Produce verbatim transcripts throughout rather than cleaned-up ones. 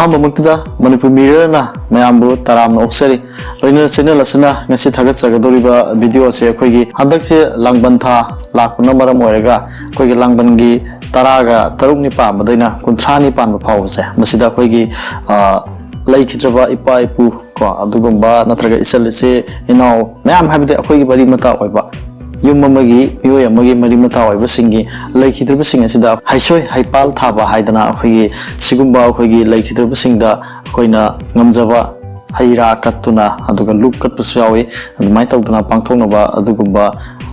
ꯑꯍꯥꯟꯕꯃꯛꯇꯗ ꯃꯅꯤꯄꯨꯔ ꯃꯤꯔꯔꯅ ꯃꯌꯥꯝꯕꯨ ꯇꯔꯥꯝꯅ ꯑꯣꯛꯆꯔꯤ꯫ ꯂꯣꯏꯅꯅ ꯆꯦꯅꯦꯜ ꯑꯁꯤꯅ ꯉꯁꯤ ꯊꯥꯒꯠꯆꯒꯗꯧꯔꯤꯕ ꯚꯤꯗꯤꯑꯣ ꯑꯁꯤ ꯑꯩꯈꯣꯏꯒꯤ ꯍꯟꯗꯛꯁꯦ ꯂꯥꯡꯕꯟ ꯊꯥ ꯂꯥꯛꯄꯅ ꯃꯔꯝ ꯑꯣꯏꯔꯒ ꯑꯩꯈꯣꯏꯒꯤ ꯂꯥꯡꯕꯟꯒꯤ ꯇꯔꯥꯒ ꯇꯔꯨꯛꯅꯤ ꯄꯥꯟꯕꯗꯩꯅ ꯀꯨꯟꯊ꯭ꯔꯥꯅꯤ ꯄꯥꯟꯕ ꯐꯥꯎꯕꯁꯦ, ꯃꯁꯤꯗ ꯑꯩꯈꯣꯏꯒꯤ, ꯑ, ꯂꯩꯈꯤꯗ꯭ꯔꯕ ꯏꯄꯥ ꯏꯄꯨ ꯀꯣ, ꯑꯗꯨꯒꯨꯝꯕ ꯅꯠꯇ꯭ꯔꯒ ꯏꯆꯜ ꯏꯆꯦ ꯏꯅꯥꯎ ꯃꯌꯥꯝ, ꯍꯥꯏꯕꯗꯤ ꯑꯩꯈꯣꯏꯒꯤ ꯃꯔꯤ ꯃꯇꯥ ꯑꯣꯏꯕ, ꯌꯨꯝ ꯑꯃꯒꯤ ꯃꯤꯑꯣꯏ ꯑꯃꯒꯤ ꯃꯔꯤ ꯃꯇꯥ ꯑꯣꯏꯕꯁꯤꯡꯒꯤ ꯂꯩꯈꯤꯗ꯭ꯔꯕꯁꯤꯡ ꯑꯁꯤꯗ ꯍꯩꯁꯣꯏ ꯍꯩꯄꯥꯜ ꯊꯥꯕ ꯍꯥꯏꯗꯅ ꯑꯩꯈꯣꯏꯒꯤ ꯁꯤꯒꯨꯝꯕ ꯑꯩꯈꯣꯏꯒꯤ ꯂꯩꯈꯤꯗ꯭ꯔꯕꯁꯤꯡꯗ ꯑꯩꯈꯣꯏꯅ ꯉꯝꯖꯕ ꯍꯩ ꯔꯥ ꯀꯠꯇꯨꯅ, ꯑꯗꯨꯒ ꯂꯨꯛ ꯀꯠꯄꯁꯨ ꯌꯥꯎꯏ꯫ ꯑꯗꯨꯃꯥꯏꯅ ꯇꯧꯗꯅ ꯄꯥꯡꯊꯣꯛꯅꯕ ꯑꯗꯨꯒꯨꯝꯕ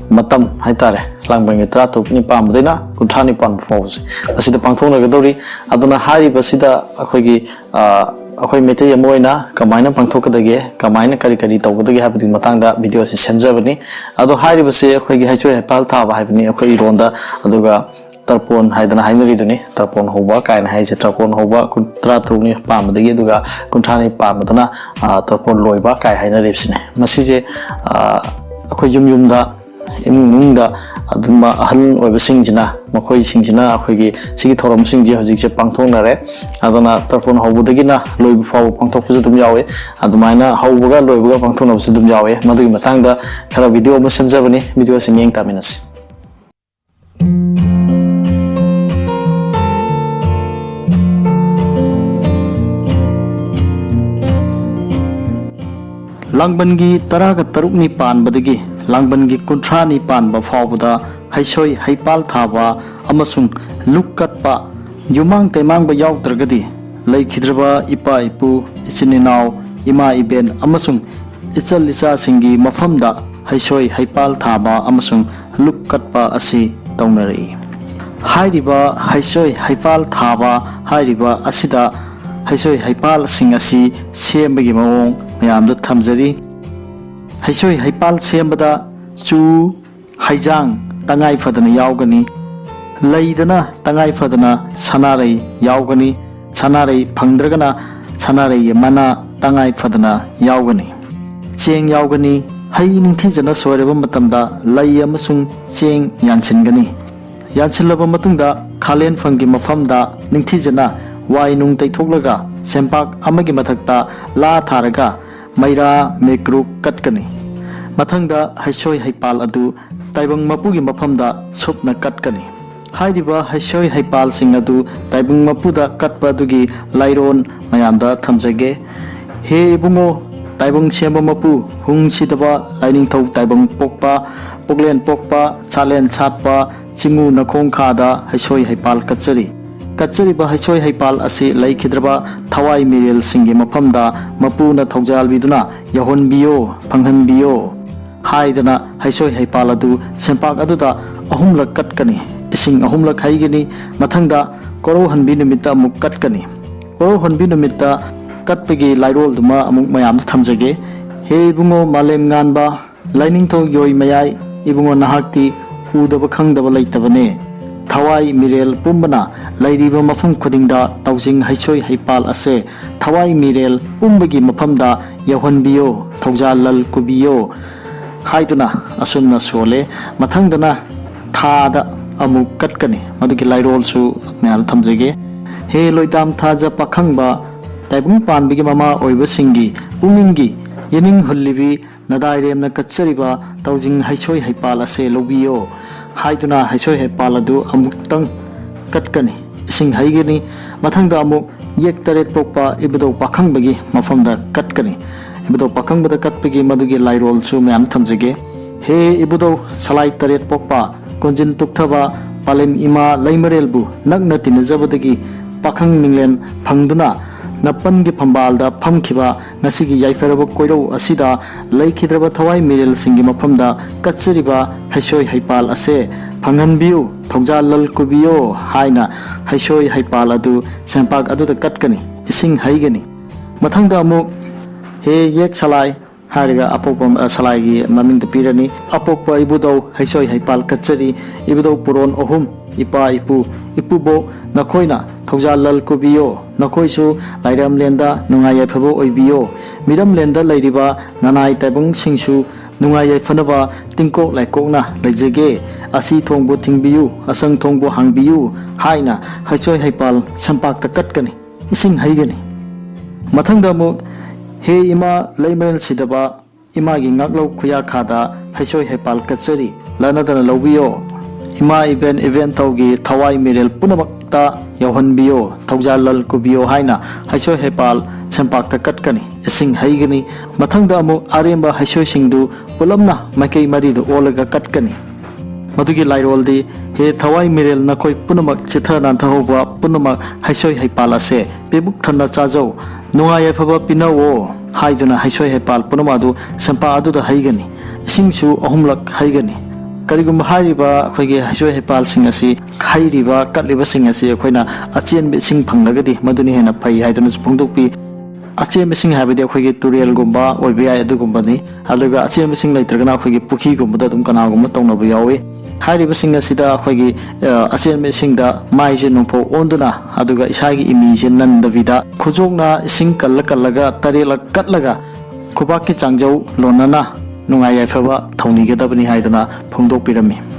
ꯃꯇꯝ ꯍꯥꯏꯇꯥꯔꯦ, ꯂꯥꯡꯕꯟꯒꯤ ꯇꯔꯥꯇꯔꯨꯛꯅꯤ ꯄꯥꯟꯕꯗꯩꯅ ꯀꯨꯟꯊ꯭ꯔꯥꯅꯤ ꯄꯥꯟꯕ ꯐꯥꯎꯕꯁꯦ ꯑꯁꯤꯗ ꯄꯥꯡꯊꯣꯛꯅꯒꯗꯧꯔꯤ꯫ ꯑꯗꯨꯅ ꯍꯥꯏꯔꯤꯕꯁꯤꯗ ꯑꯩꯈꯣꯏꯒꯤ, ꯑ, ꯑꯩꯈꯣꯏ ꯃꯩꯇꯩ ꯑꯃ ꯑꯣꯏꯅ ꯀꯃꯥꯏꯅ ꯄꯥꯡꯊꯣꯛꯀꯗꯒꯦ, ꯀꯃꯥꯏꯅ ꯀꯔꯤ ꯀꯔꯤ ꯇꯧꯒꯗꯒꯦ ꯍꯥꯏꯕꯗꯨꯒꯤ ꯃꯇꯥꯡꯗ ꯚꯤꯗꯤꯑꯣ ꯑꯁꯤ ꯁꯦꯝꯖꯕꯅꯤ꯫ ꯑꯗꯣ ꯍꯥꯏꯔꯤꯕꯁꯦ ꯑꯩꯈꯣꯏꯒꯤ ꯍꯩꯁꯣꯏ ꯍꯩꯄꯥꯜ ꯊꯥꯕ ꯍꯥꯏꯕꯅꯤ ꯑꯩꯈꯣꯏ ꯏꯔꯣꯟꯗ, ꯑꯗꯨꯒ ꯇꯔꯄꯣꯟ ꯍꯥꯏꯗꯅ ꯍꯥꯏꯅꯔꯤꯗꯨꯅꯤ꯫ ꯇꯔꯄꯣꯟ ꯍꯧꯕ ꯀꯥꯏꯅ ꯍꯥꯏꯁꯦ, ꯇꯔꯄꯣꯟ ꯍꯧꯕ ꯀꯨꯟ, ꯇꯔꯥꯇꯔꯨꯛꯅꯤ ꯄꯥꯟꯕꯗꯒꯤ ꯑꯗꯨꯒ ꯀꯨꯟꯊ꯭ꯔꯥꯅꯤ ꯄꯥꯟꯕꯗꯅ, ꯑ, ꯇꯔꯄꯣꯟ ꯂꯣꯏꯕ ꯀꯥꯏ ꯍꯥꯏꯅꯔꯤꯕꯁꯤꯅꯤ꯫ ꯃꯁꯤꯁꯦ, ꯑ, ꯑꯩꯈꯣꯏ ꯌꯨꯝ ꯌꯨꯝꯗ, ꯏꯃꯨꯡ ꯏꯃꯨꯡꯗ ꯑꯗꯨꯝꯕ ꯑꯍꯜ ꯑꯣꯏꯕꯁꯤꯡꯁꯤꯅ, ꯃꯈꯣꯏꯁꯤꯡꯁꯤꯅ ꯑꯩꯈꯣꯏꯒꯤ ꯁꯤꯒꯤ ꯊꯧꯔꯝꯁꯤꯡꯁꯦ ꯍꯧꯖꯤꯛꯁꯦ ꯄꯥꯡꯊꯣꯛꯅꯔꯦ꯫ ꯑꯗꯨꯅ ꯇꯔꯄꯣꯟ ꯍꯧꯕꯗꯒꯤꯅ ꯂꯣꯏꯕ ꯐꯥꯎꯕ ꯄꯥꯡꯊꯣꯛꯄꯁꯨ ꯑꯗꯨꯝ ꯌꯥꯎꯋꯤ꯫ ꯑꯗꯨꯃꯥꯏꯅ ꯍꯧꯕꯒ ꯂꯣꯏꯕꯒ ꯄꯥꯡꯊꯣꯛꯅꯕꯁꯨ ꯑꯗꯨꯝ ꯌꯥꯎꯋꯦ꯫ ꯃꯗꯨꯒꯤ ꯃꯇꯥꯡꯗ ꯈꯔ ꯚꯤꯗꯤꯑꯣ ꯑꯃ ꯁꯦꯝꯖꯕꯅꯤ, ꯚꯤꯗꯤꯑꯣ ꯑꯁꯤ ꯃꯤꯠꯌꯦꯡ ꯇꯥꯃꯤꯟꯅꯁꯤ꯫ ꯂꯥꯡꯕꯟꯒꯤ ꯇꯔꯥꯒ ꯇꯔꯨꯛꯅꯤ ꯄꯥꯟꯕꯗꯒꯤ ꯂꯥꯡꯕꯟꯒꯤ ꯀꯨꯟꯊ꯭ꯔꯥꯅꯤ ꯄꯥꯟꯕ ꯐꯥꯎꯕꯗ ꯍꯩꯁꯣꯏ ꯍꯩꯄꯥꯜ ꯊꯥꯕ ꯑꯃꯁꯨꯡ ꯂꯨꯛ ꯀꯠꯄ, ꯌꯨꯝꯃꯥꯡ ꯀꯩꯃꯥꯡꯕ ꯌꯥꯎꯗ꯭ꯔꯒꯗꯤ ꯂꯩꯈꯤꯗ꯭ꯔꯕ ꯏꯄꯥ ꯏꯄꯨ, ꯏꯆꯤꯟ ꯏꯅꯥꯎ, ꯏꯃꯥ ꯏꯕꯦꯟ ꯑꯃꯁꯨꯡ ꯏꯆꯜ ꯏꯆꯥꯁꯤꯡꯒꯤ ꯃꯐꯝꯗ ꯍꯩꯁꯣꯏ ꯍꯩꯄꯥꯜ ꯊꯥꯕ ꯑꯃꯁꯨꯡ ꯂꯨꯛ ꯀꯠꯄ ꯑꯁꯤ ꯇꯧꯅꯔꯛꯏ꯫ ꯍꯥꯏꯔꯤꯕ ꯍꯩꯁꯣꯏ ꯍꯩꯄꯥꯜ ꯊꯥꯕ ꯍꯥꯏꯔꯤꯕ ꯑꯁꯤꯗ ꯍꯩꯁꯣꯏ ꯍꯩꯄꯥꯜꯁꯤꯡ ꯑꯁꯤ ꯁꯦꯝꯕꯒꯤ ꯃꯑꯣꯡ ꯃꯌꯥꯝꯗ ꯊꯝꯖꯔꯤ꯫ ꯍꯩꯁꯣꯏ ꯍꯩꯄꯥꯜ ꯁꯦꯝꯕꯗ ꯆꯨ, ꯍꯩꯖꯥꯡ ꯇꯉꯥꯏ ꯐꯗꯅ ꯌꯥꯎꯒꯅꯤ꯫ ꯂꯩꯗꯅ ꯇꯉꯥꯏ ꯐꯗꯅ ꯁꯅꯥꯔꯩ ꯌꯥꯎꯒꯅꯤ꯫ ꯁꯅꯥꯔꯩ ꯐꯪꯗ꯭ꯔꯒꯅ ꯁꯅꯥꯔꯩꯒꯤ ꯃꯅꯥ ꯇꯉꯥꯏ ꯐꯗꯅ ꯌꯥꯎꯒꯅꯤ꯫ ꯆꯦꯡ ꯌꯥꯎꯒꯅꯤ꯫ ꯍꯩ ꯅꯤꯡꯊꯤꯖꯅ ꯁꯣꯏꯔꯕ ꯃꯇꯝꯗ ꯂꯩ ꯑꯃꯁꯨꯡ ꯆꯦꯡ ꯌꯥꯟꯁꯤꯟꯒꯅꯤ꯫ ꯌꯥꯟꯁꯤꯜꯂꯕ ꯃꯇꯨꯡꯗ ꯈꯥꯂꯦꯟꯐꯝꯒꯤ ꯃꯐꯝꯗ ꯅꯤꯡꯊꯤꯖꯅ ꯋꯥꯏ ꯅꯨꯡ ꯇꯩꯊꯣꯛꯂꯒ ꯁꯦꯝꯄꯥꯛ ꯑꯃꯒꯤ ꯃꯊꯛꯇ ꯂꯥ ꯊꯥꯔꯒ ꯃꯩꯔꯥ ꯃꯦꯀ꯭ꯔꯨꯛ ꯀꯠꯀꯅꯤ꯫ ꯃꯊꯪꯗ ꯍꯩꯁꯣꯏ ꯍꯩꯄꯥꯜ ꯑꯗꯨ ꯇꯥꯏꯕꯪ ꯃꯄꯨꯒꯤ ꯃꯐꯝꯗ ꯁꯨꯞꯅ ꯀꯠꯀꯅꯤ꯫ ꯍꯥꯏꯔꯤꯕ ꯍꯩꯁꯣꯏ ꯍꯩꯄꯥꯜꯁꯤꯡ ꯑꯗꯨ ꯇꯥꯏꯕꯪ ꯃꯄꯨꯗ ꯀꯠꯄ ꯑꯗꯨꯒꯤ ꯂꯥꯏꯔꯣꯟ ꯃꯌꯥꯝꯗ ꯊꯝꯖꯒꯦ꯫ ꯍꯦ ꯏꯕꯨꯡꯉꯣ, ꯇꯥꯏꯕꯪ ꯁꯦꯝꯕ ꯃꯄꯨ, ꯍꯨꯡ ꯁꯤꯗꯕ ꯂꯥꯏꯅꯤꯡꯊꯧ ꯇꯥꯏꯕꯪ ꯄꯣꯛꯄ, ꯄꯣꯛꯂꯦꯟ ꯄꯣꯛꯄ, ꯁꯥꯠꯂꯦꯟ ꯁꯥꯠꯄ, ꯆꯤꯡꯉꯨ ꯅꯈꯣꯡ ꯈꯥꯗ ꯍꯩꯁꯣꯏ ꯍꯩꯄꯥꯜ ꯀꯠꯆꯔꯤ꯫ ꯀꯠꯆꯔꯤꯕ ꯍꯩꯁꯣꯏ ꯍꯩꯄꯥꯜ ꯑꯁꯤ ꯂꯩꯈꯤꯗ꯭ꯔꯕ ꯊꯋꯥꯏ ꯃꯤꯔꯦꯜꯁꯤꯡꯒꯤ ꯃꯐꯝꯗ ꯃꯄꯨꯅ ꯊꯧꯖꯥꯜꯕꯤꯗꯨꯅ ꯌꯧꯍꯟꯕꯤꯌꯣ, ꯐꯪꯍꯟꯕꯤꯌꯣ ꯍꯥꯏꯗꯅ ꯍꯩꯁꯣꯏ ꯍꯩꯄꯥꯜ ꯑꯗꯨ ꯁꯦꯝꯄꯥꯛ ꯑꯗꯨꯗ ꯑꯍꯨꯝꯂꯛ ꯀꯠꯀꯅꯤ꯫ ꯏꯁꯤꯡ ꯑꯍꯨꯝꯂꯛ ꯍꯩꯒꯅꯤ꯫ ꯃꯊꯪꯗ ꯀꯣꯔꯧꯍꯟꯕꯤ ꯅꯨꯃꯤꯠꯇ ꯑꯃꯨꯛ ꯀꯠꯀꯅꯤ꯫ ꯀꯣꯔꯧꯍꯟꯕꯤ ꯅꯨꯃꯤꯠꯇ ꯀꯠꯄꯒꯤ ꯂꯥꯏꯔꯣꯜꯗꯨꯃ ꯑꯃꯨꯛ ꯃꯌꯥꯝꯗ ꯊꯝꯖꯒꯦ꯫ ꯍꯦ ꯏꯕꯨꯡꯉꯣ ꯃꯥꯂꯦꯝ ꯉꯥꯟꯕ, ꯂꯥꯏꯅꯤꯡꯊꯧ ꯌꯣꯏ ꯃꯌꯥꯏ, ꯏꯕꯨꯡꯉꯣ ꯅꯍꯥꯛꯇꯤ ꯎꯗꯕ ꯈꯪꯗꯕ ꯂꯩꯇꯕꯅꯦ꯫ ꯊꯋꯥꯏ ꯃꯤꯔꯦꯜ ꯄꯨꯝꯕꯅ ꯂꯩꯔꯤꯕ ꯃꯐꯝ ꯈꯨꯗꯤꯡꯗ ꯇꯧꯖꯤꯡ ꯍꯩꯁꯣꯏ ꯍꯩꯄꯥꯜ ꯑꯁꯦ ꯊꯋꯥꯏ ꯃꯤꯔꯦꯜ ꯄꯨꯝꯕꯒꯤ ꯃꯐꯝꯗ ꯌꯧꯍꯟꯕꯤꯌꯣ, ꯊꯧꯖꯥꯜ ꯂꯜ ꯀꯨꯕꯤꯌꯣ ꯍꯥꯏꯗꯨꯅ ꯑꯁꯨꯝꯅ ꯁꯣꯜꯂꯦ꯫ ꯃꯊꯪꯗꯅ ꯊꯥꯗ ꯑꯃꯨꯛ ꯀꯠꯀꯅꯤ꯫ ꯃꯗꯨꯒꯤ ꯂꯥꯏꯔꯣꯜꯁꯨ ꯃꯌꯥꯝꯗ ꯊꯝꯖꯒꯦ꯫ ꯍꯦ ꯂꯣꯏꯇꯥꯝ ꯊꯥꯖ ꯄꯥꯈꯪꯕ, ꯇꯥꯏꯕꯪ ꯄꯥꯟꯕꯒꯤ ꯃꯃꯥ ꯑꯣꯏꯕꯁꯤꯡꯒꯤ ꯄꯨꯛꯅꯤꯡꯒꯤ ꯌꯦꯅꯤꯡ ꯍꯨꯜꯂꯤꯕꯤ ꯅꯗꯥꯏꯔꯦꯝꯅ ꯀꯠꯆꯔꯤꯕ ꯇꯧꯖꯤꯡ ꯍꯩꯁꯣꯏ ꯍꯩꯄꯥꯜ ꯑꯁꯦ ꯂꯧꯕꯤꯌꯣ ꯍꯥꯏꯗꯨꯅ ꯍꯩꯁꯣꯏ ꯍꯩꯄꯥꯜ ꯑꯗꯨ ꯑꯃꯨꯛꯇꯪ ꯀꯠꯀꯅꯤ, ꯏꯁꯤꯡ ꯍꯩꯒꯅꯤ꯫ ꯃꯊꯪꯗ ꯑꯃꯨꯛ ꯌꯦꯛ ꯇꯔꯦꯠ ꯄꯣꯛꯄ ꯏꯕꯨꯙꯧ ꯄꯥꯈꯪꯕꯒꯤ ꯃꯐꯝꯗ ꯀꯠꯀꯅꯤ꯫ ꯏꯕꯨꯙꯧ ꯄꯥꯈꯪꯕꯗ ꯀꯠꯄꯒꯤ ꯃꯗꯨꯒꯤ ꯂꯥꯏꯔꯣꯜꯁꯨ ꯃꯌꯥꯝ ꯊꯝꯖꯒꯦ꯫ ꯍꯦ ꯏꯕꯨꯙꯧ ꯁꯂꯥꯏ ꯇꯔꯦꯠ ꯄꯣꯛꯄ, ꯀꯣꯟꯖꯤꯟ ꯇꯨꯛꯊꯕ, ꯄꯥꯂꯦꯝ ꯏꯃꯥ ꯂꯩꯃꯔꯦꯜꯕꯨ ꯅꯛꯅ ꯇꯤꯟꯅꯖꯕꯗꯒꯤ ꯄꯥꯈꯪ ꯃꯤꯡꯂꯦꯟ ꯐꯪꯗꯨꯅ ꯅꯥꯄꯟꯒꯤ ꯐꯝꯕꯥꯜꯗ ꯐꯝꯈꯤꯕ ꯉꯁꯤꯒꯤ ꯌꯥꯏꯐꯔꯕ ꯀꯣꯏꯔꯧ ꯑꯁꯤꯗ ꯂꯩꯈꯤꯗ꯭ꯔꯕ ꯊꯋꯥꯏ ꯃꯤꯔꯦꯜꯁꯤꯡꯒꯤ ꯃꯐꯝꯗ ꯀꯠꯆꯔꯤꯕ ꯍꯩꯁꯣꯏ ꯍꯩꯄꯥꯜ ꯑꯁꯦ ꯐꯪꯍꯟꯕꯤꯌꯨ, ꯊꯧꯖꯥꯜ ꯂꯜ ꯀꯨꯕꯤꯌꯣ ꯍꯥꯏꯅ ꯍꯩꯁꯣꯏ ꯍꯩꯄꯥꯜ ꯑꯗꯨ ꯁꯦꯝꯄꯥꯛ ꯑꯗꯨꯗ ꯀꯠꯀꯅꯤ, ꯏꯁꯤꯡ ꯍꯩꯒꯅꯤ꯫ ꯃꯊꯪꯗ ꯑꯃꯨꯛ ꯍꯦ ꯌꯦꯛ ꯁꯂꯥꯏ ꯍꯥꯏꯔꯒ ꯑꯄꯣꯛꯄ, ꯑ, ꯁꯂꯥꯏꯒꯤ ꯃꯃꯤꯡꯗꯨ ꯄꯤꯔꯅꯤ꯫ ꯑꯄꯣꯛꯄ ꯏꯕꯨꯙꯧ ꯍꯩꯁꯣꯏ ꯍꯩꯄꯥꯜ ꯀꯠꯆꯔꯤ꯫ ꯏꯕꯨꯙꯧ ꯄꯨꯔꯣꯟ ꯑꯍꯨꯝ, ꯏꯄꯥ ꯏꯄꯨ, ꯏꯄꯨꯕꯣꯛ, ꯅꯈꯣꯏꯅ ꯊꯧꯖꯥꯜ ꯂꯜ ꯀꯨꯕꯤꯌꯣ꯫ ꯅꯈꯣꯏꯁꯨ ꯂꯥꯏꯔꯝꯂꯦꯟꯗ ꯅꯨꯡꯉꯥꯏ ꯌꯥꯏꯐꯕ ꯑꯣꯏꯕꯤꯌꯣ꯫ ꯃꯤꯔꯝꯂꯦꯟꯗ ꯂꯩꯔꯤꯕ ꯅꯅꯥꯏ ꯇꯥꯏꯕꯪꯁꯤꯡꯁꯨ ꯅꯨꯡꯉꯥꯏ ꯌꯥꯏꯐꯅꯕ ꯇꯤꯡꯀꯣꯛ ꯂꯥꯏꯀꯣꯛꯅ ꯂꯩꯖꯒꯦ꯫ "ꯑꯁꯤ ꯊꯣꯡꯕꯨ ꯊꯤꯡꯕꯤꯌꯨ, ꯑꯁꯪ ꯊꯣꯡꯕꯨ ꯍꯥꯡꯕꯤꯌꯨ" ꯍꯥꯏꯅ ꯍꯩꯁꯣꯏ ꯍꯩꯄꯥꯜ ꯁꯦꯝꯄꯥꯛꯇ ꯀꯠꯀꯅꯤ, ꯏꯁꯤꯡ ꯍꯩꯒꯅꯤ꯫ ꯃꯊꯪꯗ ꯑꯃꯨꯛ, "ꯍꯦ ꯏꯃꯥ ꯂꯩꯃꯔꯦꯜ ꯁꯤꯗꯕ, ꯏꯃꯥꯒꯤ ꯉꯥꯛꯂꯧ ꯈꯨꯌꯥꯈꯥꯗ ꯍꯩꯁꯣꯏ ꯍꯩꯄꯥꯜ ꯀꯠꯆꯔꯤ, ꯂꯥꯟꯅꯗꯅ ꯂꯧꯕꯤꯌꯣ꯫ ꯏꯃꯥ ꯏꯕꯦꯟ ꯏꯕꯦꯟꯊꯧꯒꯤ ꯊꯋꯥꯏ ꯃꯤꯔꯦꯜ ꯄꯨꯝꯅꯃꯛꯇ ꯌꯥꯎꯍꯟꯕꯤꯌꯣ, ꯊꯧꯖꯥꯜ ꯂꯜ ꯀꯨꯕꯤꯌꯣ" ꯍꯥꯏꯅ ꯍꯩꯁꯣꯏ ꯍꯩꯄꯥꯜ ꯁꯦꯝꯄꯥꯛꯇ ꯀꯠꯀꯅꯤ, ꯏꯁꯤꯡ ꯍꯩꯒꯅꯤ꯫ ꯃꯊꯪꯗ ꯑꯃꯨꯛ ꯑꯔꯦꯝꯕ ꯍꯩꯁꯣꯏꯁꯤꯡꯗꯨ ꯄꯨꯂꯞꯅ ꯃꯥꯏꯀꯩ ꯃꯔꯤꯗ ꯑꯣꯜꯂꯒ ꯀꯠꯀꯅꯤ꯫ ꯃꯗꯨꯒꯤ ꯂꯥꯏꯔꯣꯜꯗꯤ, "ꯍꯦ ꯊꯋꯥꯏ ꯃꯤꯔꯦꯜ ꯅꯈꯣꯏ ꯄꯨꯝꯅꯃꯛ ꯆꯤꯊ ꯅꯥꯟꯊꯍꯧꯕ ꯄꯨꯝꯅꯃꯛ ꯍꯩꯁꯣꯏ ꯍꯩꯄꯥꯜ ꯑꯁꯦ ꯄꯤꯕꯨꯛ ꯊꯟꯅ ꯆꯥꯖꯧ, ꯅꯨꯡꯉꯥꯏ ꯌꯥꯏꯐꯕ ꯄꯤꯅꯧꯑꯣ" ꯍꯥꯏꯗꯨꯅ ꯍꯩꯁꯣꯏ ꯍꯩꯄꯥꯜ ꯄꯨꯝꯅꯃꯛ ꯑꯗꯨ ꯁꯦꯝꯄꯥꯛ ꯑꯗꯨꯗ ꯍꯩꯒꯅꯤ꯫ ꯏꯁꯤꯡꯁꯨ ꯑꯍꯨꯝꯂꯛ ꯍꯩꯒꯅꯤ꯫ ꯀꯔꯤꯒꯨꯝꯕ ꯍꯥꯏꯔꯤꯕ ꯑꯩꯈꯣꯏꯒꯤ ꯍꯩꯁꯣꯏ ꯍꯩꯄꯥꯜꯁꯤꯡ ꯑꯁꯤ ꯍꯩꯔꯤꯕ, ꯀꯠꯂꯤꯕꯁꯤꯡ ꯑꯁꯤ ꯑꯩꯈꯣꯏꯅ ꯑꯆꯦꯟꯕ ꯏꯁꯤꯡ ꯐꯪꯂꯒꯗꯤ ꯃꯗꯨꯅ ꯍꯦꯟꯅ ꯐꯩ ꯍꯥꯏꯗꯨꯅꯁꯨ ꯐꯣꯡꯗꯣꯛꯄꯤ꯫ ꯑꯆꯦꯟꯕ ꯏꯁꯤꯡ ꯍꯥꯏꯕꯗꯤ ꯑꯩꯈꯣꯏꯒꯤ ꯇꯨꯔꯦꯜꯒꯨꯝꯕ ꯑꯣꯏꯕ ꯌꯥꯏ, ꯑꯗꯨꯒꯨꯝꯕꯅꯤ꯫ ꯑꯗꯨꯒ ꯑꯆꯦꯟꯕ ꯏꯁꯤꯡ ꯂꯩꯇ꯭ꯔꯒꯅ ꯑꯩꯈꯣꯏꯒꯤ ꯄꯨꯈ꯭ꯔꯤꯒꯨꯝꯕꯗ ꯑꯗꯨꯝ ꯀꯅꯥꯒꯨꯝꯕ ꯇꯧꯅꯕ ꯌꯥꯎꯏ꯫ ꯍꯥꯏꯔꯤꯕꯁꯤꯡ ꯑꯁꯤꯗ ꯑꯩꯈꯣꯏꯒꯤ, ꯑ, ꯑꯆꯦꯟꯕ ꯏꯁꯤꯡꯗ ꯃꯥꯏꯁꯦ ꯅꯣꯡꯐꯣꯛ ꯑꯣꯟꯗꯨꯅ, ꯑꯗꯨꯒ ꯏꯁꯥꯒꯤ ꯏꯃꯤꯁꯦ ꯅꯟꯗꯕꯤꯗ, ꯈꯨꯖꯣꯛꯅ ꯏꯁꯤꯡ ꯀꯜꯂ ꯀꯜꯂꯒ, ꯇꯔꯦꯠꯂꯛ ꯀꯠꯂꯒ, ꯈꯨꯕꯥꯛꯀꯤ ꯆꯥꯡꯖꯧ ꯂꯣꯟꯅꯅ ꯅꯨꯡꯉꯥꯏ ꯌꯥꯏꯐꯕ ꯊꯧꯅꯤꯒꯗꯕꯅꯤ ꯍꯥꯏꯗꯨꯅ ꯐꯣꯡꯗꯣꯛꯄꯤꯔꯝꯃꯤ꯫